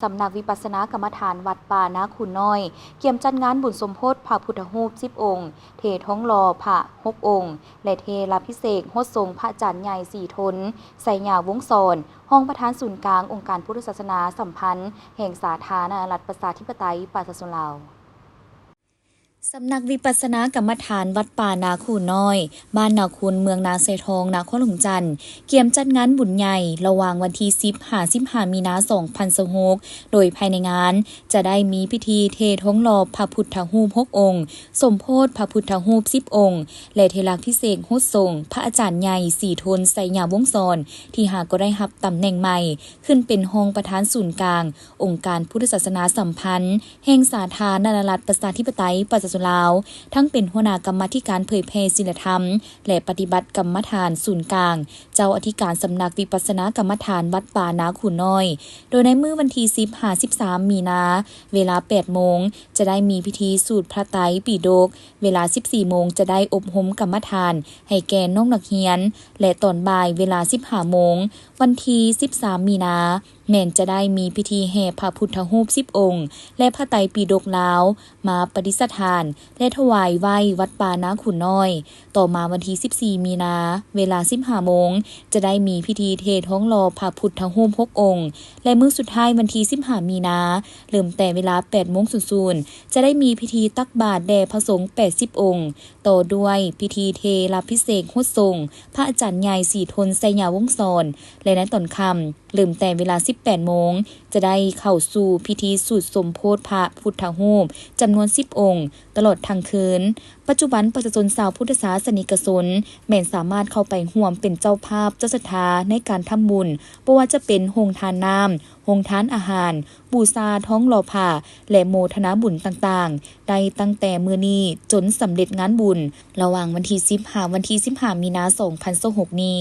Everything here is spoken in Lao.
ສຳນັກວິປັດສະນາກຳມະຖານວັດປ່ານາຄູນນ້ອຍ ກຽມຈັດງານບຸນສົມໂພດພະພຸດທະຮູບສິບອົງ, ເທທອງຫຼໍ່ພະຫົກອົງ ແລະ ເທລາພິເສກຫົດສົງພະອາຈານໃຫຍ່ ສີທົນ ໄຊຍາວົງສອນ, ຮອງປະທານສູນກາງອົງການພຸດທະສາສະໜາສຳພັນແຫ່ງສາທາລະນະລັດປະຊາທິປະໄຕປະຊາຊົນລາວ. ສຳນັກວິປັດສະນາກຳມະຖານວັດປ່ານາຄູນນ້ອຍ ບ້ານນາຄູນ ເມືອງນາຊາຍທອງ ນະຄອນຫຼວງຈັນ ກຽມຈັດງານບຸນໃຫຍ່ລະຫວ່າງວັນທີສິບຫາສິບຫ້າມີນາ ສອງພັນຊາວຫົກ ໂດຍພາຍໃນງານຈະໄດ້ມີພິທີເທທອງຫຼໍ່ພະພຸດທະຮູບຫົກອົງ, ສົມໂພດພະພຸດທະຮູບສິບອົງ ແລະ ເທລາພິເສກຫົດສົງພະອາຈານໃຫຍ່ ສີທົນ ໄຊຍາວົງສອນ ທີ່ຫາກໍໄດ້ຮັບຕຳແໜ່ງໃໝ່ ຂຶ້ນເປັນຮອງປະທານສູນກາງອົງການພຸດທະສາສະໜາສຳພັນ ແຫ່ງສາທາລະນະລັດປະຊາທິປະໄຕປະຊາຊົນລາວ, ທັງເປັນຫົວໜ້າກຳມາທິການເຜີຍແຜ່ສີລະທຳ ແລະ ປະຕິບັດກຳມະຖານສູນກາງ, ເຈົ້າອະທິການສຳນັກວິປັດສະນາກຳມະຖານວັດປ່ານາຄູນນ້ອຍ, ໂດຍໃນມື້ວັນທີສິບຫາສິບສາມມີນາ ເວລາແປດໂມງ ຈະໄດ້ມີພິທີສູດພະໄຕປິດົກ, ເວລາສິບສີ່ໂມງ ຈະໄດ້ອົບຮົມກຳມະຖານໃຫ້ແກ່ນ້ອງນັກຮຽນ ແລະ ຕອນບ່າຍເວລາສິບຫ້າໂມງ ວັນທີສິບສາມມີນາ ແມ່ນຈະໄດ້ມີພິທີແຫ່ພະພຸດທະຮູບສິບອົງ ແລະ ພະໄຕປິດົກລາວ ມາປະດິດສະຖານ ແລະ ຖວາຍໄຫວ້ວັດປ່ານາຄູນນ້ອຍ. ຕໍ່ມາວັນທີສິບສີ່ມີນາ ເວລາສິບຫ້າໂມງ ຈະໄດ້ມີພິທີເທທອງຫຼໍ່ພະພຸດທະຮູບຫົກອົງ ແລະ ມື້ສຸດທ້າຍວັນທີສິບຫ້າມີນາ ເລີ່ມແຕ່ເວລາແປດໂມງສູນ ຈະໄດ້ມີພິທີຕັກບາດແດ່ພະສົງແປດສິບອົງ, ຕໍ່ດ້ວຍພິທີເທລາພິເສກຫົດສົງພະອາຈານໃຫຍ່ ສີທົນ ໄຊຍາວົງສອນ ແລະ ໃນຕອນຄ່ຳ ເລີ່ມແຕ່ເວລາສິບແປດໂມງ ຈະໄດ້ເຂົ້າສູ່ພິທີສູດສົມໂພດພະພຸດທະຮູບຈຳນວນສິບອົງ ຕະຫຼອດທັງຄືນ. ປັດຈຸບັນປະຊາຊົນຊາວພຸດທະສາສະນິກະຊົນ ແມ່ນສາມາດເຂົ້າໄປຮ່ວມເປັນເຈົ້າພາບເຈົ້າສັດທາໃນການທຳບຸນ, ບໍ່ວ່າຈະເປັນໂຮງທານນ້ຳ, ໂຮງທານອາຫານ, ບູຊາທອງຫຼໍ່ພະ ແລະ ໂມທະນາບຸນຕ່າງໆ ໄດ້ຕັ້ງແຕ່ມື້ນີ້ຈົນສຳເລັດງານບຸນ ລະຫວ່າງວັນທີສິບຫາວັນທີສິບຫ້າມີນາ ສອງພັນຊາວຫົກນີ້.